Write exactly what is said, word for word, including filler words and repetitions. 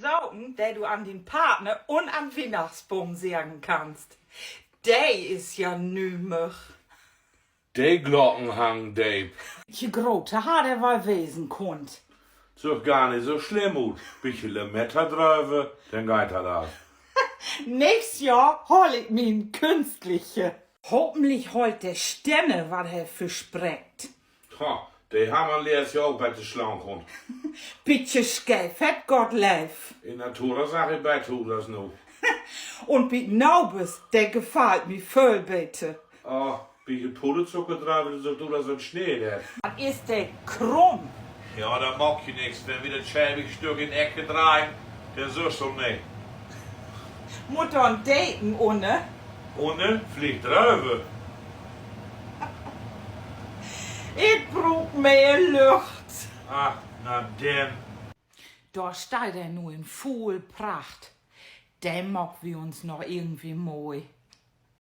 Saken, de du an dien Partner un an Wiehnachtsboom seggen kannst. De is ja nümmig. De Glocken hangen deep. Bietje groter harr de woll wesen kunnt. Süht gor nich so slimm ut. Bietje Lametta dröver, denn geiht dat al. Nächst Johr haal ik mi en künstliche. Hoffentlich hollt de Stänner, wat he verspreckt. Ha, de harr man leest Johr ok beter slaan kunnt. Bietje scheef hett Gott leev. In natura sach he beter ut as nu. Un bi Nabers, de gefallt mi vööl beter. Ah, bietje Pudderzucker dröver, süht ut as en Sneedeert. Wat is de krumm. Ja, dat maakt je nix. Wenn wi dat schäbig Stück in Eck dreihen, denn sühst du 'm nich. Mutt dor en Deken unner? Unner? Villicht dröver. Ik bruuk mehr Lücht. Ach, na denn. Dor steiht he nu in vull Pracht. Den maakt wi uns noch irgendwie moi.